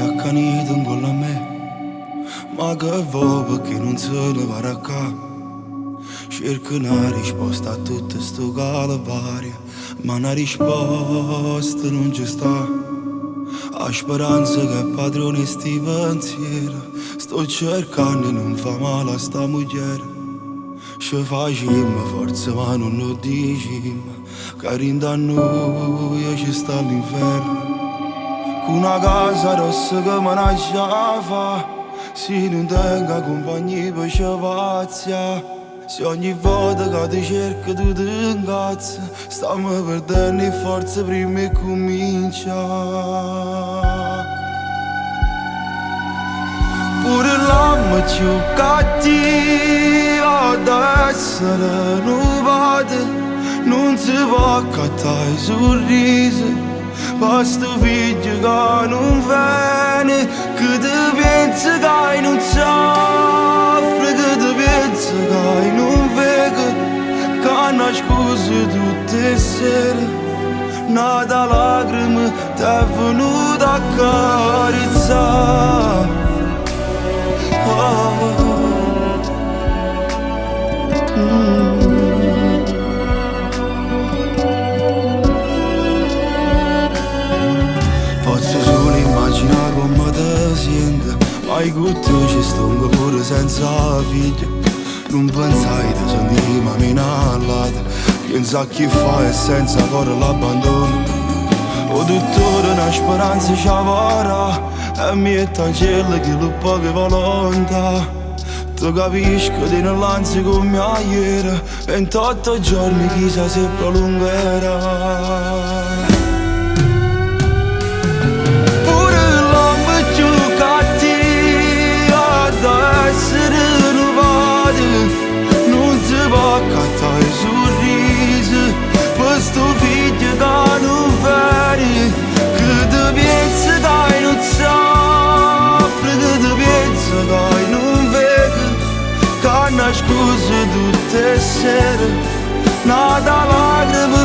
Accanito 'ncuollo a me. Ma che vuò pecché nun se ne va 'a ccà? Cerco na risposta a tutto sto calvario, ma na risposta nun ce sta. 'A speranza che è padrona 'e sti pensieri, sto cercanno 'e nun fa male a sta mugliera. Ce facimmo forza ma nun 'o dicimmo, ca dint' a nuje ce sta l'inferno. Cu na casa rossa che me n'aggia fa, si nun tengo 'a cumpagnia pe ce pazzià. Si ogni volta che ti cerco tu ti incazzi, stammo perdenno 'e forze primma 'e comincià. Pure l'ommo cchiù cattivo adda essere nu pate, nun se po' accattà 'e surrise pe stu figlio ca nun vene, che te pienze ca io nun soffro, che te pienze ca io nun veco, ca annascuso tutt' 'e sere, n'ata lacrima t'è venuta a accarezzà. Oh. Pozzo solo immaginare come te sienti, ma io con te ci stongo pure senza figli. Nun pensai di sentire ma all'ate, pensa a chi fa e senza cuore l'abbandono. 'O dottore na speranza ci avrà, e miettancella chillu poco 'e volontà. Ti capisco, tieni l'ansia come ieri, 28 giorni chissà se prolungherà. Pure l'ommo cchiù cattivo adda essere nu pate, nun se po' accattà 'e sorrisi pe stu figlio ca nun vene, che te pienze ca io nun soffro, che te pienze ca io nun veco, ca annascuso tutt' 'e sere, n'ata lacrima.